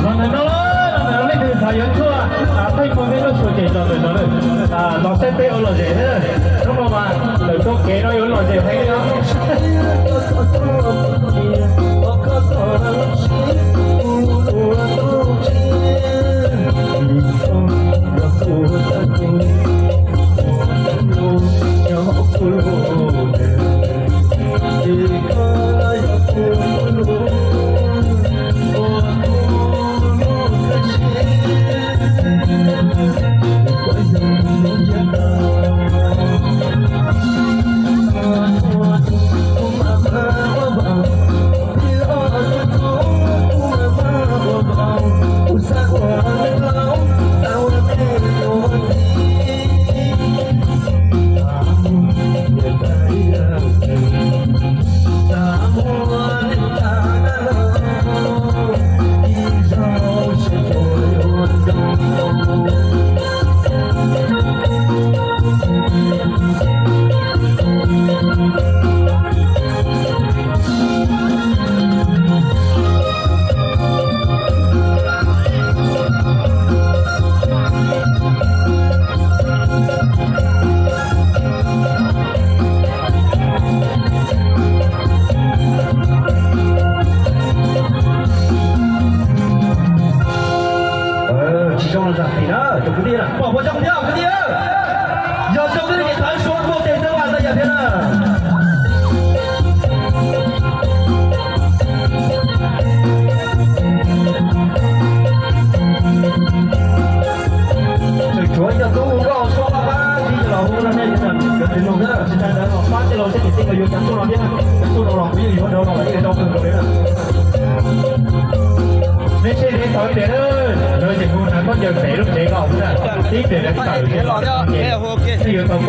Los ntawm no, los ntawm no leej twg xav yuav tshuaj, pheej poob peb lub tshuaj ces los ntawm no lawm. Los saib peb ua lom zem thiab, hnub no mas lawm txoj kev no yuav lom zem heev li os. Tsis zoo los zam tim na, tus kwv tij na, pom puas zoo thiab kwv tij? Yog zoo kwv tij ces thov suav npuaj tes xab vas txhua yam thiab na. Tseem tshuav cov tub hu nkauj suab pab pab tib los hu no ne, yuav tsis mloog thiab tsis tau ntawd los pab tij laug seb niam tij nkawd yuav cov tuaj no thiab, cov tuaj no los kuv yeej yuav rau los yeej rau kawg nkaus li na. Neb seb neb tau ib tiam na, lawv ces hu hnav khaub ncaws pem lub tsev ko xwb na, tib tiam lawv tawm ces los thiab, nej yuav tau